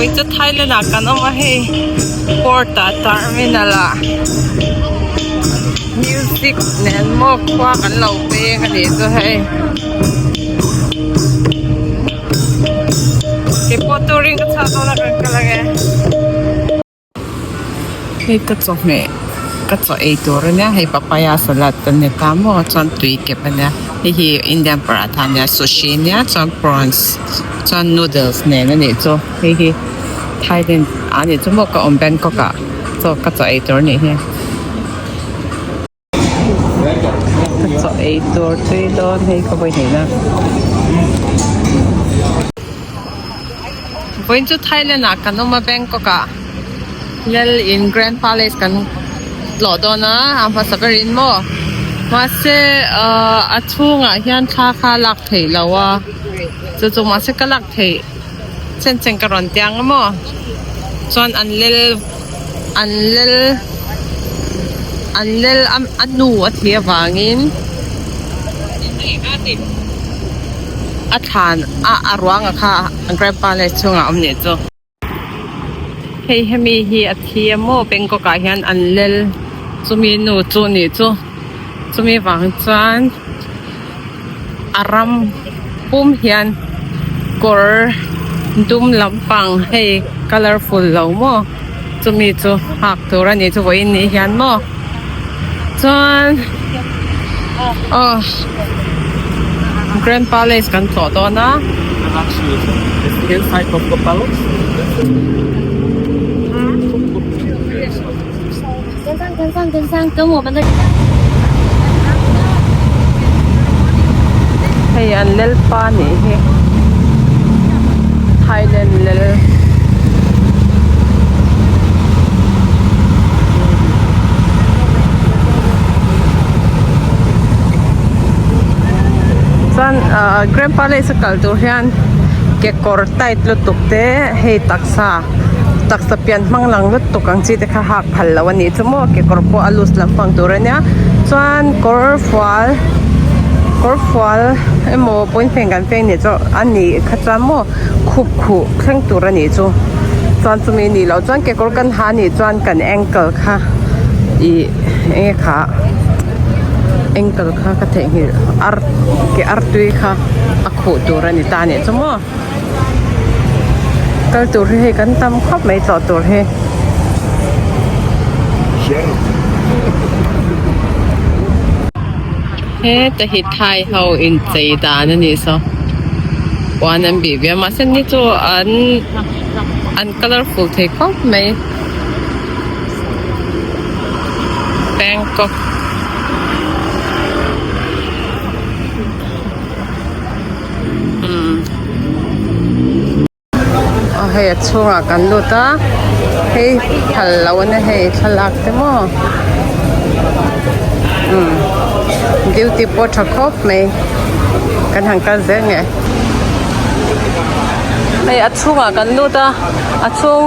Vawi chu Thailand ah kan awm a hei port ah terminal ah music nen maw khua kan lo peng a nih chu hei keipawh touring ka chhuak dawn a kan kal ang e. Hei ka chawhmeh ka chaw ei tur ania hei papaya salad a ni ta maw chuan tui kep ania hei hi indian paratha ania sushi ania chuan prawns chuan noodles nen a nih chu hei hi thailand ah a nih chu maw ka awm bangkok ah chaw ka chaw ei tur a nih hi. Ka chaw ei tur tui dawn hei ka vawi hnih na. Vawiin chu Thailand ah kan awm a Bangkok ah Lal in Grand Palace kan tlawh dawn a a hmasa berin maw mahse ahh a chhungah hian thla kha a lak theih loh a chu chu mahse ka lak theih chen chen ka rawn tiang a maw chuan an lel an lel an lel a nu a thih avangin a thlan a a ruang a kha a grand palace chhungah a awm nih chu. Hei hemi hi a thi a maw Bangkok ah hian an lel chumi nu chu nih chu chumi vang chuan a ram pum hian kawr dum lampang hei colourful lo maw chumi chu hak tur a nih chu vawiin ni hian maw chuan aw grand palace kan tlawh dawn a. Hei an Lalpa nih hi Thailand lal chuan ah Grand Palace a kal tur hian kekawr tight lutuk te hei taksa taksa pian hmang lang lutuk ang chi te kha hak phal loh a nih chu maw kekawr pawh a loose lampang tur a nia chuan kawr fual kawr fual emaw pawnfeng kan feng nih chu a nih kha chuan maw khup khuh thleng tur a nih chu chuan chumi nih loh chuan kekawr kan ha nih chuan kan ankle kha ih eng nge kha ankle kha ka theihnghilh ar ke artui kha a khuh tur a ni ta a nih chu maw. Kal tur hi hei kan tam khawp mai tlawh tur hi. Heta hi thai ho inchei dan a nih saw puan an bih ve a mahse ni chu an an colourful thei khawp mai Bangkok. Aw hei a chhungah kan lut a hei phal loh a nia hei thlalak te maw umm duty pawh tha khawp mai kan han kal zel nge hei a chhungah kan lut a a chhung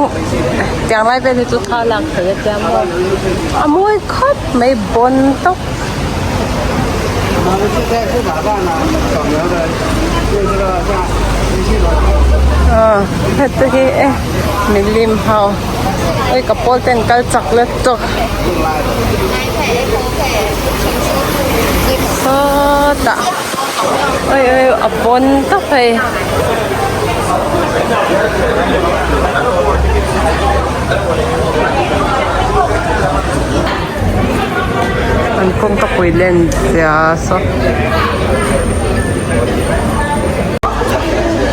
tiang lai vel hi chu thla lak theih a tia maw a mawi khawp mai bawn tawp. Heta hi e milim ho hei ka pawl ten kal chak la tawk sawtah oi oi a pawn tawp hei. An kawngka pui len zia saw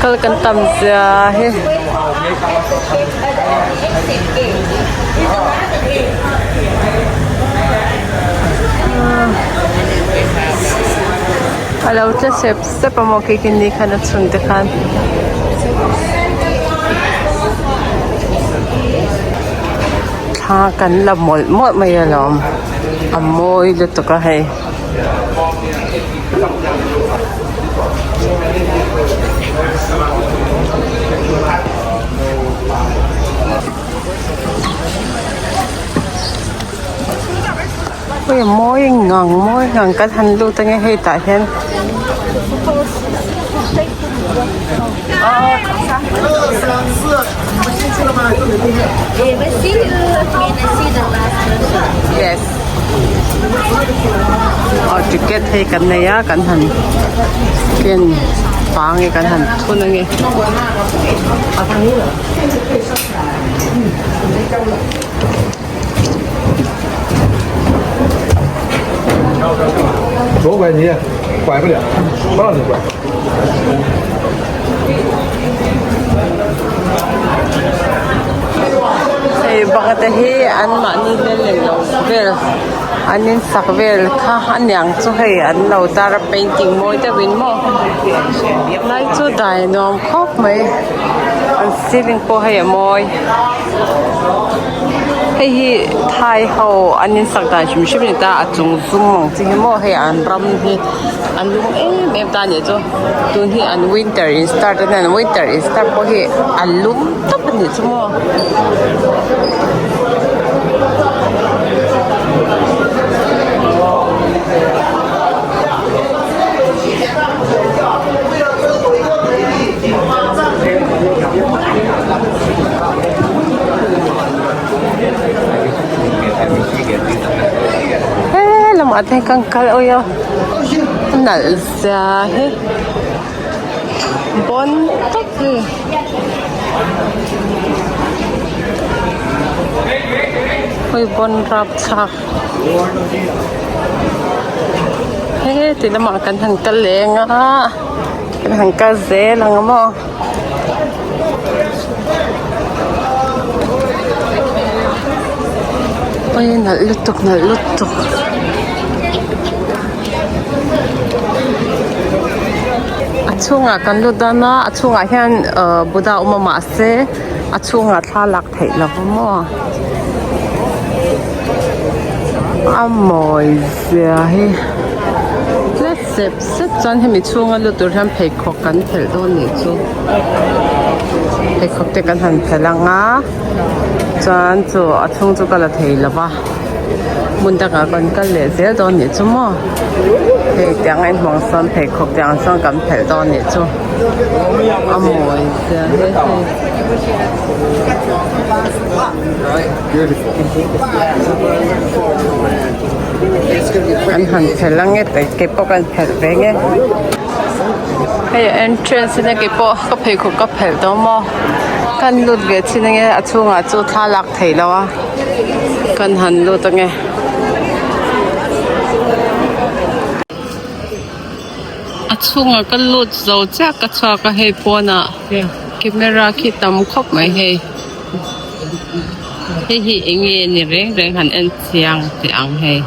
kal kan tam zia hi. A lo tla sep sep a maw khi khi ni khan a chhun te khan. Thla kan la mawlh mawlh mai alawm a mawi lutuk a hei. Hei a mawi ngang mawi ngang kan han lut ange hei tah hian. Ticket hei kan nei a kan han ken pang nge kan han thun ange. Hei banga te hi an mahni te leh lo vel an in sak vel kha a niang chu hei an lo tar a painting mawi deuhin maw lai chu dai nuam khawp mai an ceiling pawh hei a mawi hei hi thai ho an in sak dan hrim hrim a ni ta a chung zum ang chi hi maw hei an ram hi an lum em em ta a nih chu tun hi an winter in start a nia winter in start pawh hi a lum tawp a nih chu maw. He lamah te hian kan kal awih a a nalh zia hi bawn tawp hi. Hei bawn rapthlak he ti lamah kan han kal leng a kan han kal zel ang a maw. Oi nalh lutuk nalh lutuk. A chhungah kan lut dawn a a chhungah hian ahh Buddha a awm a mahse a chhungah thla lak theih lo va maw a mawi zia hi tlet sep sep chuan hemi chhunga lut tur hian pheikhawk kan phelh dawn nih chu pheikhawk te kan han phelh ang a chuan chu a chhung chu ka la thei lo va. Hmun dangah kan kal leh zel dawn nih chu maw hei tiang a inhmang sawn pheikhawk tiang chuan kan phelh dawn nih chu a mawi zia hle hei. An han phelh ang e keipawh kan phelh ve nge hei entrance in a keipawh ka pheikhawk ka phelh tawh maw kan lut ve chin ange a chhungah chu thla lak theih loh a. Kan han lut ange. A chhungah ka lut zo chiah ka chhuak a hei pawnah camera khi tam khawp mai hei. Hei hi eng nge ni reng reng han en chiang teh ang hei.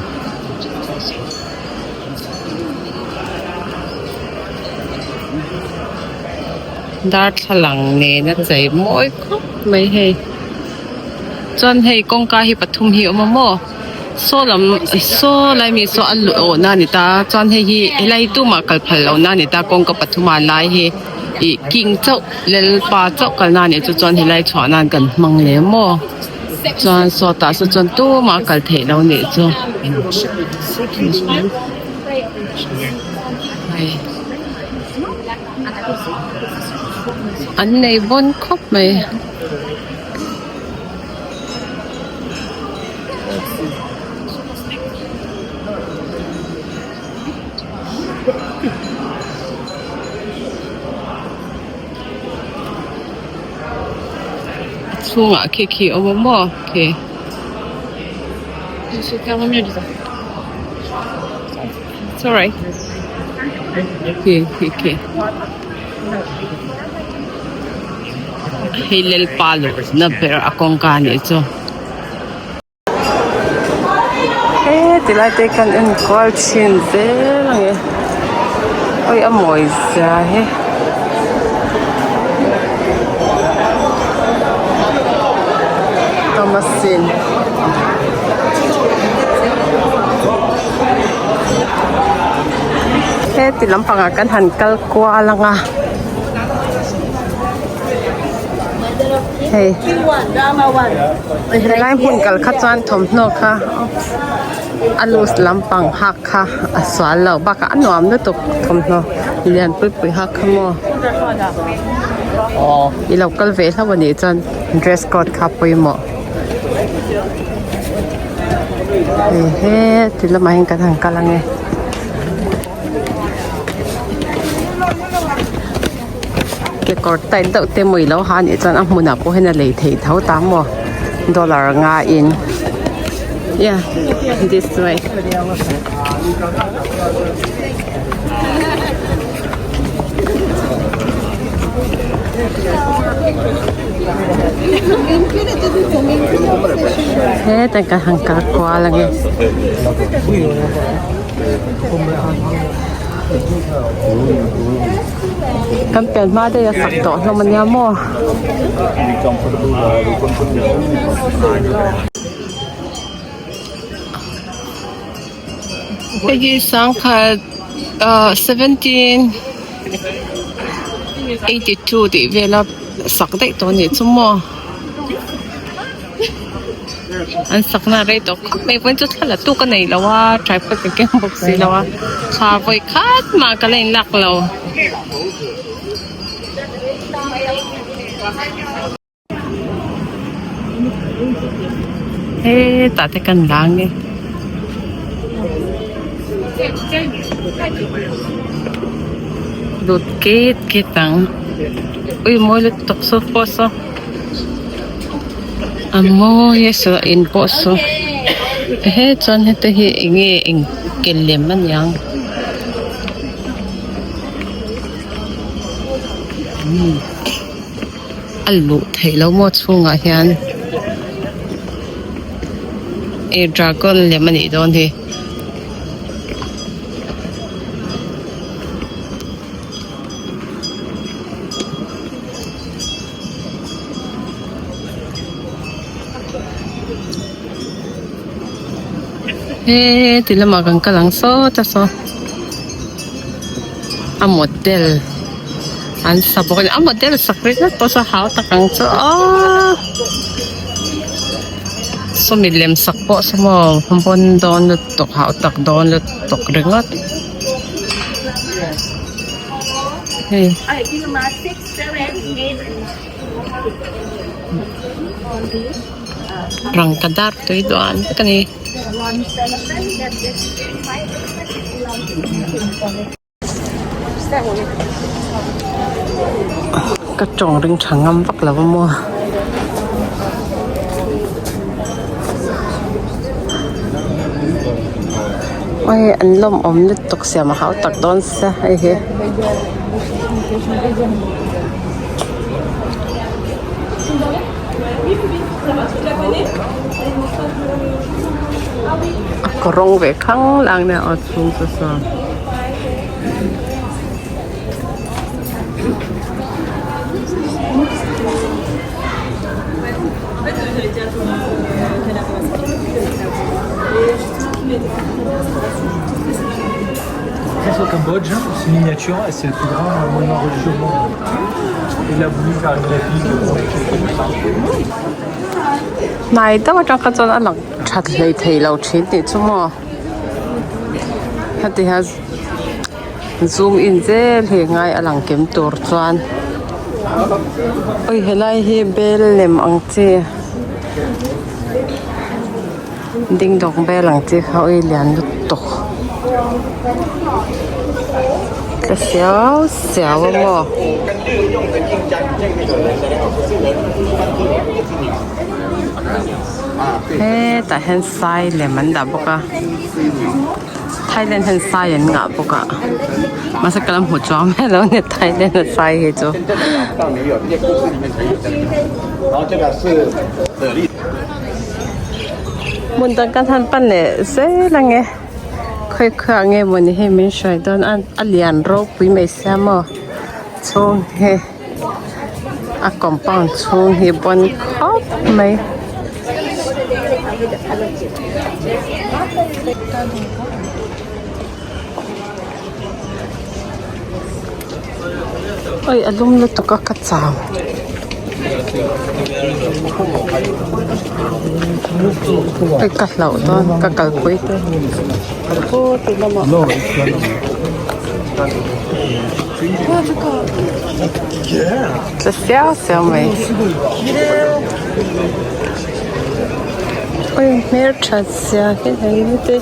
Darthlalang nen a chei mawi khawp mai hei. Chuan hei kawngka hi pathum hi a awm a maw saw lam saw lai mi saw a luh awh na a ni ta a chuan hei hi helai hi tumah kal phal loh na a ni ta kawngka pathum ah lai hi ih king chauh lalpa chauh kal na a nih chu chuan helai chhuah nan kan hmang leh maw chuan sawtah saw chuan tumah kal theih loh a nih chu hei an nei bawn khawp mai. A chhungah khi khi a awm a maw khi sorry khi khi khi. Hei Lalpa luhna ber a kawngka nih chu. He tilai te kan en kual chhin zel a nge awi a mawi zia hi. Thomasin. He ti lampangah kan han kal kual ang a. Hei helai hmun kal kha chuan thawmhnaw kha a loose lampang hak kha a sual lo bakah a nuam lutuk thawmhnaw lian pui pui hak kha maw i lo kal ve hlauh a nih chuan dress code kha pawimawh he ti lamah hian kan han kal ang e. Kekawr tight deuh te maw i lo ha anih chuan a hmunah pawh hian a lei theih tho ta maw dollar nga in yeah this way. Hetah ka han kal kual ange. Kan pian hma daih a sak tawh hlawm ania maw. Hei hi sangkhat ah 1782 tih vela sak daih tawh anih chu maw. An sakna a rei tawh khawp mai vawiin chu thla la tu ka nei lo a tripod ka keng bawk si lo a thla vawi khat mah ka la inlak lo. Hetah te kan la nge. Lut ket ket ang. Ui mawi lutuk saw pawh saw. A mawi a saw in pawh saw. He chuan heta hi eng nge eng kel lem a niang. A luh theih loh maw chhungah hian ih dragon lem a nih dawn hi. He ti lamah kan kal ang sawt a saw a model an sa bawk a ni a model sak ringawt pawh saw hau tak ang chu aww sawmi lem sak pawh saw maw bawn dawn lutuk hau tak dawn lutuk ringawt hei. Rangkadar tui duan vek a ni. Ka tawng ring tha ngam vak lo a maw. Oi an lawmawm lutuk siam a hau tak dawn sia hei hi. A kawrawng ve khang lang nia aw chhung chu saw. Au Cambodge, c'est une miniature et c'est le plus grand monument religieux au monde. Il a voulu faire une réplique pour Hnai deuh atang kha chuan a lang that hlei thei lo thin tih chu maw heti hian zoom in zel hi ngai a lang kim tur chuan ui helai hi bel lem ang chi ding dawng bel ang chi kha ui lian lutuk tla siau siau a maw. Hetah hian sai lem an dah bawk a Thailand hian sai an ngah bawk a mahse ka la hmu chuang miah lo a ni Thailand a sai hi chu. Hmun dang kan han pan leh zel ang e khawi khawiah nge mawni hei min hruai dawn a a lian ropui mai sia maw chhung hi a compound chhung hi bawn khawp mai. Oi a lum lutuk a ka chau. Oi ka hlauh dawn ka kalpui te aw ti lamah tla siau siau mai oi hmeltha zia hi hei te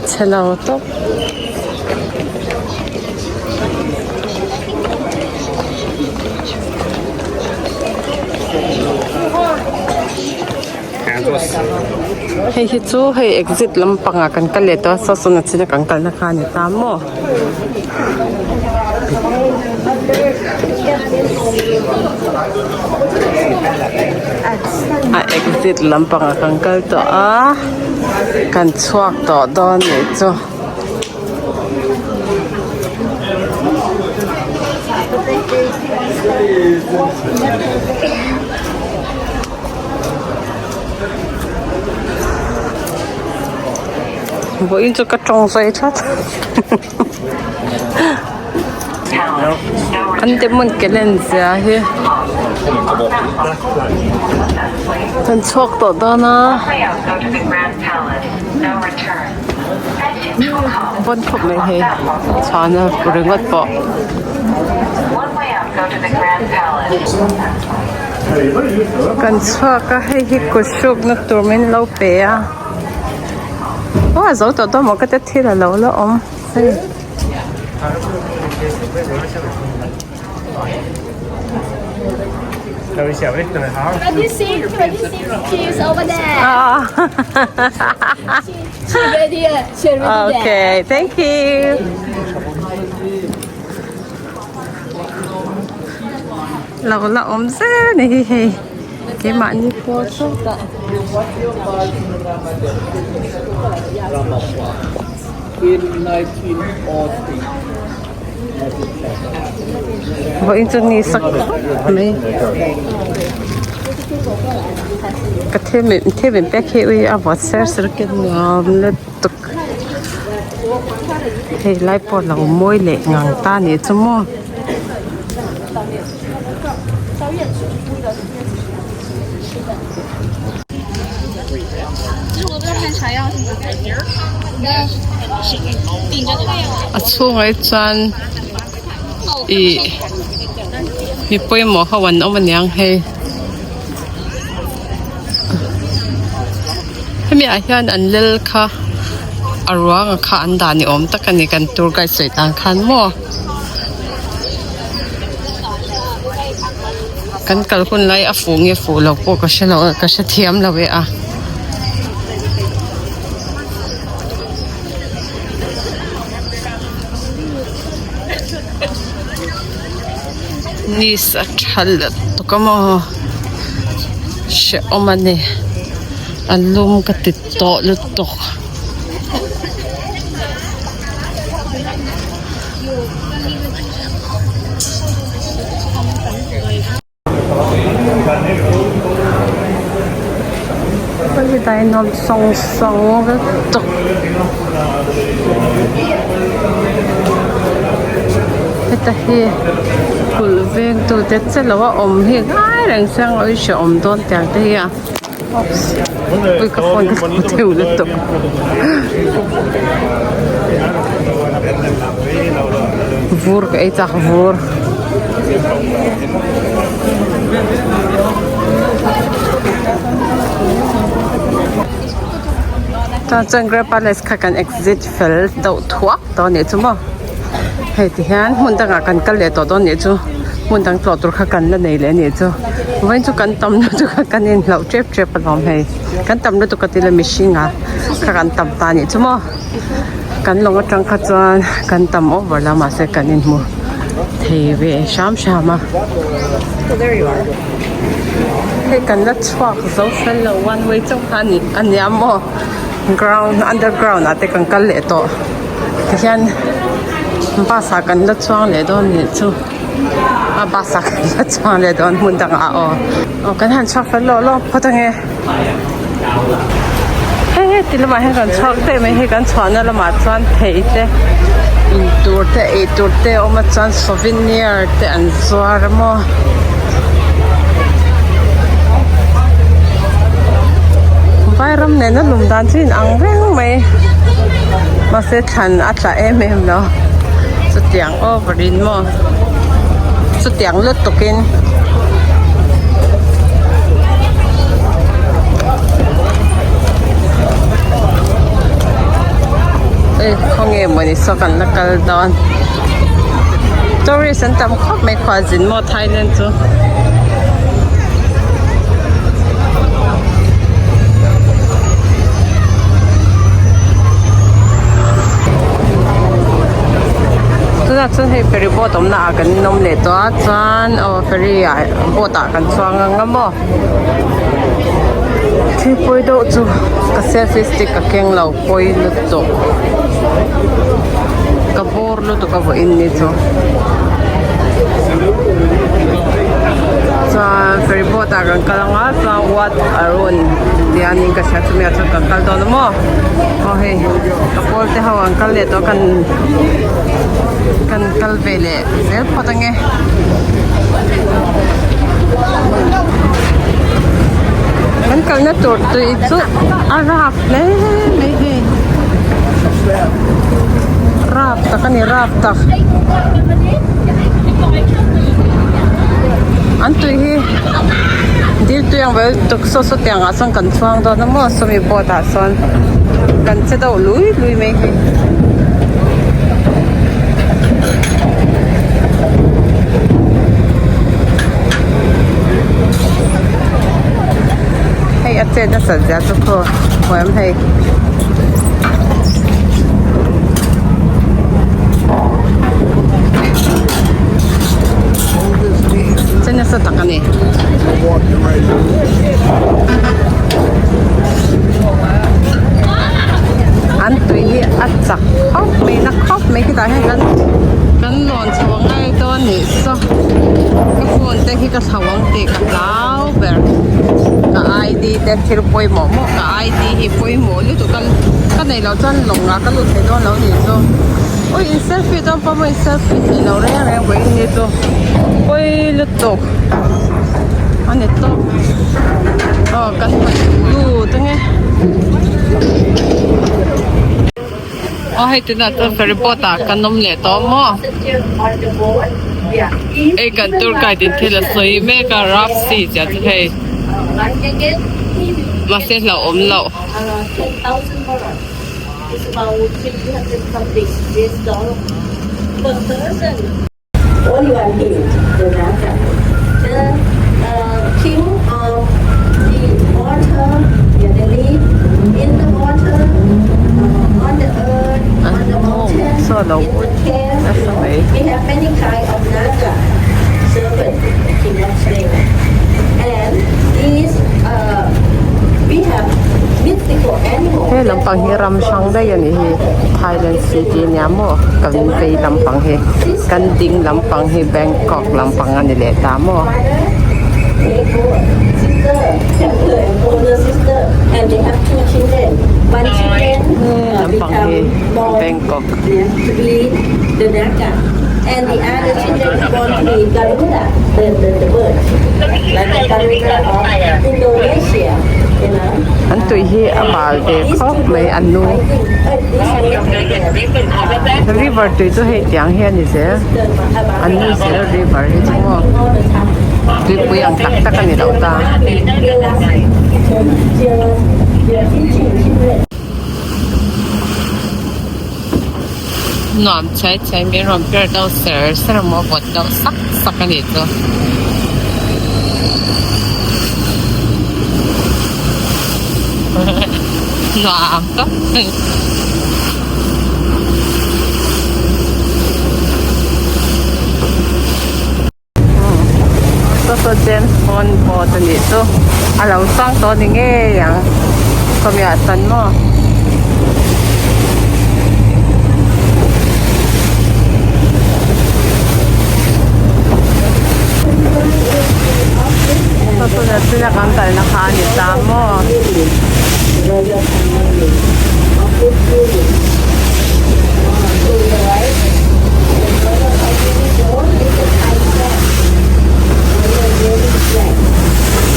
chhe lo tawp. Hei hi chu hei exit lampangah kan kal leh tawh a saw sawn a china kan kalna kha a ni ta maw. A exit lampangah kan kal tawh a kan chhuak tawh dawn nih chu. Vawiin chu ka tawng sawi tlat an ti hmun ke len zia hi kan chhuak tawh dawn a. Pawn khawp mai hei chhuahna ringawt pawh. Kan chhuak a hei hi kut hrukna tur min lo pe a aw a zo tawh dawn maw ka tia thil a lo la awm hei. Okay, thank you. Lo la awm zel a ni hi hei keimahni pawl sawtah. Vawiin chu ni sak khawp mai ka thil thil min pek hi ui a vawt ser ser ken nuam lutuk hei lai pawh a lo mawi leh ngang ta a nih chu maw. A chhungah hi chuan ih mi pawimawh ho an awm aniang hei hemi ah hian an lel kha a ruang a kha an dah ni awm tak a ni kan tour guide sawi tan khan maw. Kan kal hun lai a fuh nge fuh lo pawh ka hre lo a ka hre thiam lo e a. Ni sa tha lutuk a maw hrehawm a ni a lum ka ti tawh lutuk. Hei nuam sawng sawng lutuk heta hi kulh veng tu te che lo a awm hi ngai reng se ang awih hrehawm dawn tiang te hi a. Ui ka phone ka hmu theu lutuk. Vur ka ei chak vur. Chuan chuan Grand Palace kha kan exit fel deuh thuak tawh a nih chu maw. Hei ti hian hmun dangah kan kal leh tawh dawn nih chu hmun dang tlawh tur kha kan la nei leh nih chu vawiin chu kan tam lutuk a kan inhlauh tep tep alawm hei kan tam lutuk a tila mihring ah kha kan tam ta nih chu maw kan lawng atang kha chuan kan tam over la mahse kan inhmu thei ve hram hram a hei kan la chhuak zo fel lo one way chauh kha a ni a nia maw ground underground ah te kan kal leh tawh. Tihian bus ah kan la chuang leh dawn nih chu a bus ah kan la chuang leh dawn hmun dangah aw aw kan han chhuak fel lawh lawk phawt ange hei hei ti lamah hian kan chhuak daih mai hei kan chhuahna lamah chuan thei te in tur te ei tur te a awm a chuan souvenir te an zuar a maw. Vairam nena lum dan chu inang reng mai mahse thlan a tla em em lo chutiang over in maw chutiang lutuk in ei khawnge mawni saw kan la kal dawn tourist an tam khawp mai khualzin maw Thailand chu. ferry boat awmna ah kan awm leh tawh a chuan aw ferry ah boat ah kan chuang ang a maw thil pawi deuh chu ka selfie stick ka keng lo pawi lutuk ka bawr lutuk a vawiin ni chu chuan ferry boat ah kan kal ang a chuan wat arun tianin ka hria chumi ah chuan kan kal dawn a maw aw hei ka pawl te ho an kal leh tawh kan kan kal ve leh zel phawt ange. Kan kalna tur tui chu a rap hle mai hei rap tak a ni rap tak an tui hi dil tui ang vel tuk saw saw tiang ah sawn kan chuang dawn a maw sawmi boat ah sawn kan che deuh lui lui mai hei. Hei a chet nasat zia chu khaw huam hei. Che nasa tak a ni. An tui hi a chak khawp mai na khawp mai khitah hian kan kan lawn chho a ngai dawn nih saw ka phone te hi ka thlo ang tih ka hlau ber ka ID te thil pawimawh maw ka ID hi pawimawh lutuk a ka neih loh chuan lawng ah ka lut thei dawn lo nih chu ui in selfie dawn pawh maw in selfie theih loh reng reng vawiin ni chu pawi lutuk a ni tawp aw kan han lut ange. Aw hei tunah chuan ferry boat ah kan awm leh tawh maw hei kan tour guide in thil a sawi mek a rough sea tih chu hei mahse hlauhawm loh. Only one king, the Naga. The king of the water, yeah, they live in the water, on the earth, on the mountain, so in lo the cave. nasa mai. We have many kind of Naga serpent, king of snake. And these, we have mythical animals. He lampang hi ram hrang daih a nih hi Thailand city nia maw kan vei lampang hi kan ding lampang hi Bangkok lampang a ni leh ta maw. He lampang hi Bangkok. An tui hi a bal ve khawp mai a nu river tui chu hei tiang hi a ni zel a nu zel river hi chu maw tuipui ang tak tak a ni lo ta. Nuam chai chai min rawn per deuh ser ser a maw vawt deuh sak sak a nih chu. Nuam tawp mai. Saw saw James Bond boat a nih chu a lo chuang tawh a ni ngei ang khawmiah chuan maw. Saw tunah china kan kalna kha a ni ta maw.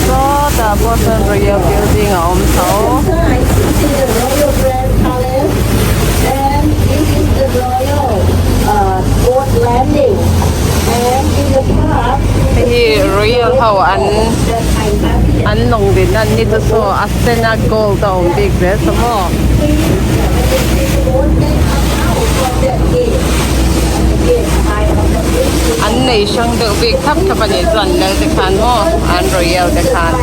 Sawtah pawh sawn royal building a awm tho. Hei hi royal ho an an lawng din a ni chu saw a sen a gold a awm bik zel saw maw. An nei hrang deuh bik thap thap a nih chu an lal te khan maw an royal te khan.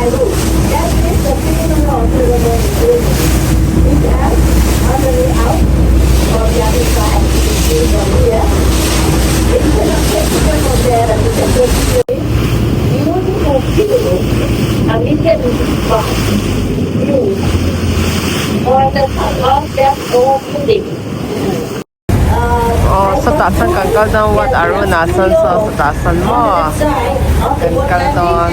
Aw sawtah sawn kan kal dawn Wat Arun ah sawn saw sawtah sawn maw kan kal dawn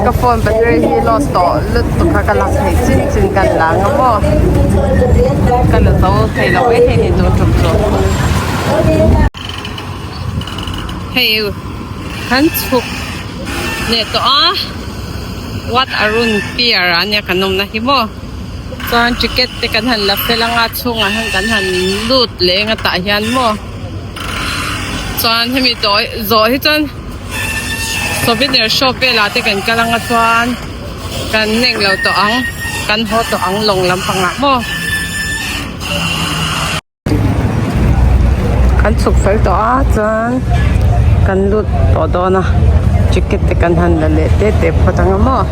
ka phone battery hi loss tawh lutuk kha ka lak theih chin chin kan la ang a maw ka la zo thei lo mai thei ni tun tum chu hei kan chhuk leh tawh a Wat Arun pier ah nia kan awmna hi maw. Chuan ticket te kan han la fel anga chhungah hian kan han lut leh eng atah hian maw chuan hemi dawi zawh hi chuan souvenir shop velah te kan kal anga chuan kan eng lo tawh ang kan haw tawh ang lawng lampangah maw. Kan chhuk fel tawh a chuan kan lut tawh dawn a ticket te kan han la leh te te phawt ang a maw.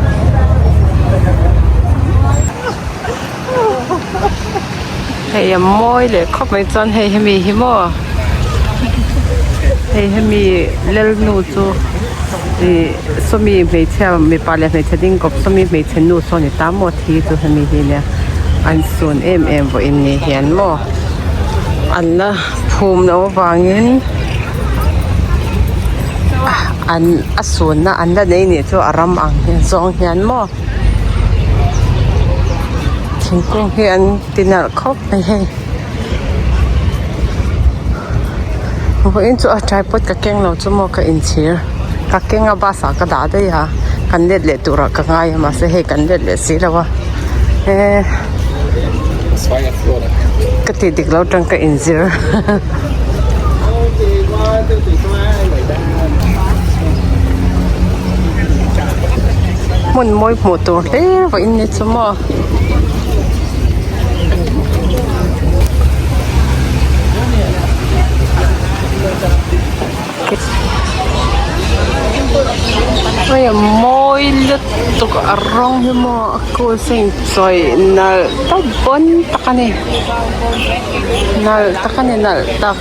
Hei a mawi leh khawp mai chuan hei hemi hi maw hei hemi lalnu chu ih sawmi hmeichhia mipa leh hmeichhe ding kawp sawmi hmeichhe nu saw ni ta maw thi chu hemi hi nia. An sun em em vawiin ni hian maw an la phum loh avangin an a sunna an la nei nih chu a ram ang hian zawng hian maw thingkung hi an ti nalh khawp mai hei vawiin chu a tripod ka keng lo chu maw ka inchhir ka keng a bus ah ka dah daih a kan let leh turah ka ngai a mahse hei kan let leh si lo a. He ka tih dik lo tang ka inzir hmun mawi hmuh tur hle vawiin ni chu maw. Hei a mawi lutuk a rawng hi maw a kul seng chawih nalh tak bawn tak a ni nalh tak a ni nalh tak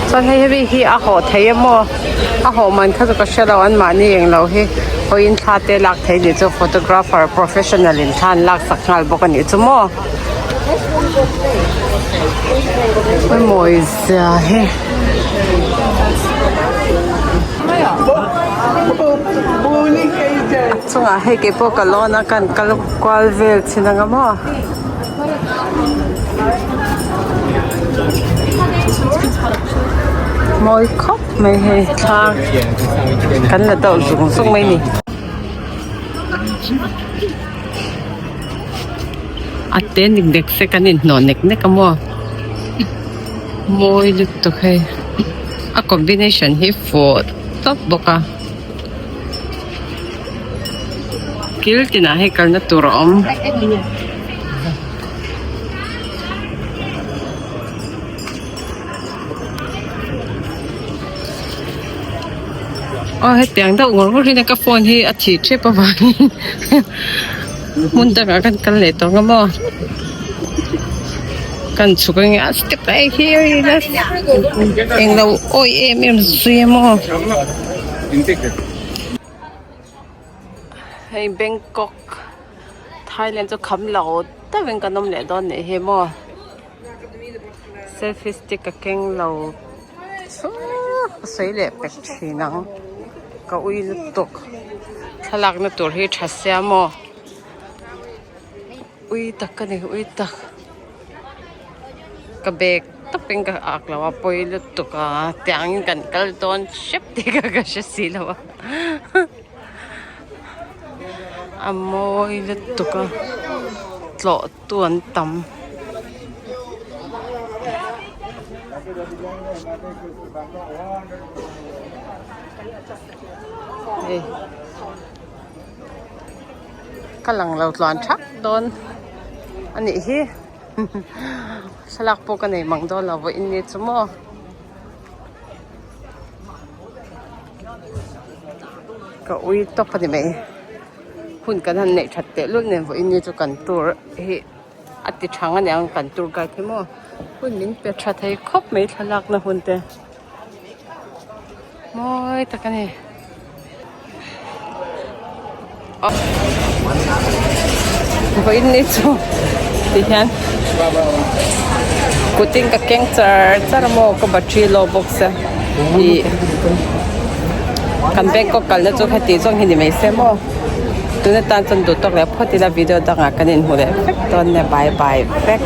chuan hei hemi hi a hawh theih a maw a hawh man kha chu ka hre lo an mahni eng lo hi hawiin thla te lak theih nih chu photographer professional in thla an lak sak nghal bawk a nih chu maw a mawi zia hi. A chungah hei kei pawh ka lawn a kan kal kual vel thin ang a maw. Mawi khawp mai hei thla kan la deuh zung zung mai ni. A te nek nek se kan inhnawh nek nek a maw mawi lutuk hei a combination hi fuh tawp bawk a kil tinah hei kalna tur a awm. Aw hetiang deuh ngawr ngawr hian ka phone hi a thih tep avangin hmun dangah kan kal leh tawh ang maw kan chhuk ange a step lai hi englo awih em em zui a maw. Hei Bangkok Thailand chu kham lo deuhin kan awm leh dawn nih hi maw. Selfie stick a keng lo chu ka sawi leh pek thin ang ka ui lutuk thlalak na tur hi tha sia maw ui tak ka ni ui tak ka bag tawp in ka ak lo a pawi lutuk a tiang in kan kal dawn hrep tih kha ka hre si lo a a mawi lutuk a tlawh tu an tam. Hei ka lang lo tluan thak dawn a nih hi thlalak pawh ka nei mang dawn lo vawiin ni chu maw. Ka ui tawp a ni mai. Hun kan han neih that teh lul nen vawiin ni chu kan tour hi. A ti thang aniang kan tour guide hi maw hun min pe tha thei khawp mai thlalak na hun te mawi tak a ni. Vawiin ni chu ti hian kutin ka keng char char a maw ka battery low bawk sia ih kan Bangkok kalna chu heti zawng hi ni mai se maw tuna tan chuan duh tawk leh phawt ila video dangah kan inhmu leh vek dawn nia bye bye vek.